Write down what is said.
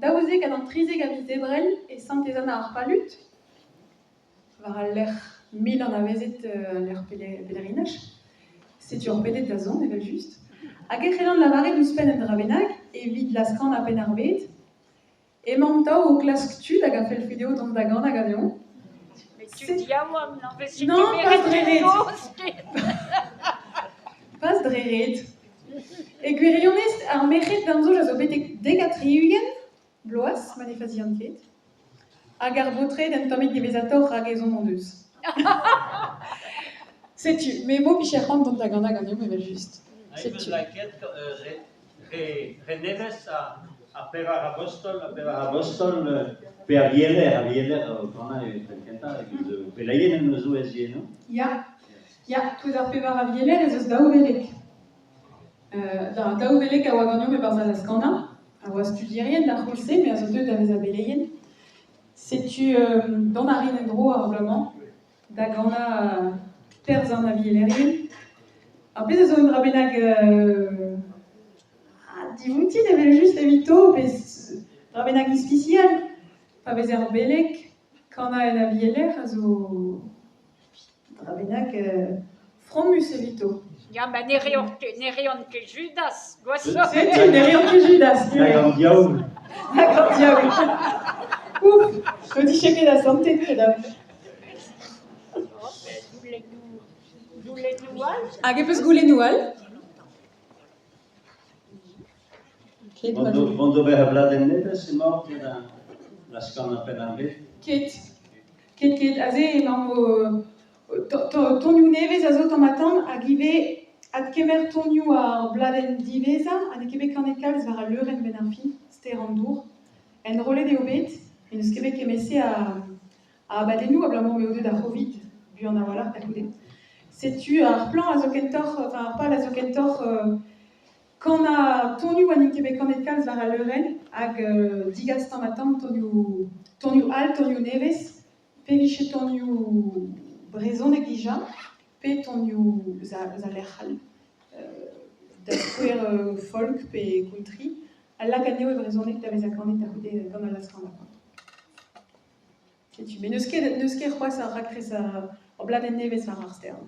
12 ha d'an 13 a viz Ebrel e Santez-Anna-ar-Palud, war al lec'h mil anavezet al lec'h pelerinaj. Setu ur pedet da zont evel-just. Hag e c'hellan lavaret ouzhpenn un dra bennak evit laz-kanañ Penn-ar-Bed. Emaomp tav o klask tud hag a fellfe dezho dont da ganañ ganeomp. Met tud yaouank n'en vez ket Non, pas kemeret dre tud ret. kozh ket. Pas dre ret. E gwirionez, ar merc'hed d'am soñj a zo betek 70 bloaz, ma ne fazian ket. Hag ar baotred un tammig diwezhatoc'h rak ezhomm hon eus. Setu, me 'mo 'vije c'hoant dont da ganañ ganeomp evel-just. Setu. lakaet re, re, re nevez ar pevar abostol, ar pevar abostol pe avieler, avieler o kanañ e penn-kentañ, hag eus beleien en o zouez ivez, non? Ya, ya, touez ar pevar avieler ez eus daou veleg. Daou veleg a oa ganeomp e-barzh al laz-kanañ, a oa studierien d'ar c'houlz-se, me a zo deuet da vezañ beleien. Setu dont a rin en-dro ar bloaz-mañ da ganañ perzh an avielerien. Ar pezh a zo un dra bennak divoutin evel-just evito, pe dra bennak ispisial pa vezer beleg, kanañ en avieler a zo dra bennak fromus evito. Ya, ma ne reont ket, ne reont ket Judas, gwashoc'h. Setu, ne reont ket Judas. Nag an diaoul. Nag an diaoul. Ouf, n'o dije ket asantet kredabl. Oh, ben, goulennoù, goulennoù all. Hag e peus goulennoù all? Ket, Mont d'ober ur bladenn nevez emaoc'h da laskannañ Penn-ar-Bed? Ket. Ket, ket. Aze emaomp o tonioù nevez a zo tamm-ha-tamm hag ivez adkemer tonioù ar bladenn diwezhañ ha n'eo ket bet kanet kalz war al leurenn 'benn ar fin, Stêr an Dour. Enrollet eo bet, met n'eus ket bet kement-se a abadennoù abalamour m'eo deuet ar C'hovid buan a-walc'h da c'houde. Setu ar plan a zo kentoc'h, enfin ar pal a zo kentoc'h Kanañ tonioù ha n'int ket bet kanet kalz war al leurenn hag digas tamm-ha-tamm tonioù tonioù all, tonioù nevez, pe vije tonioù brezhonek dija, pe tonioù eus a lec'h all, da skouer folk pe country, a lak anezho e brezhoneg da vezañ kanet da c'houde gant al laz-kanañ. Setu, met n'eus ket n'eus ket c'hoazh ar raktres ur bladenn nevez war ar stern.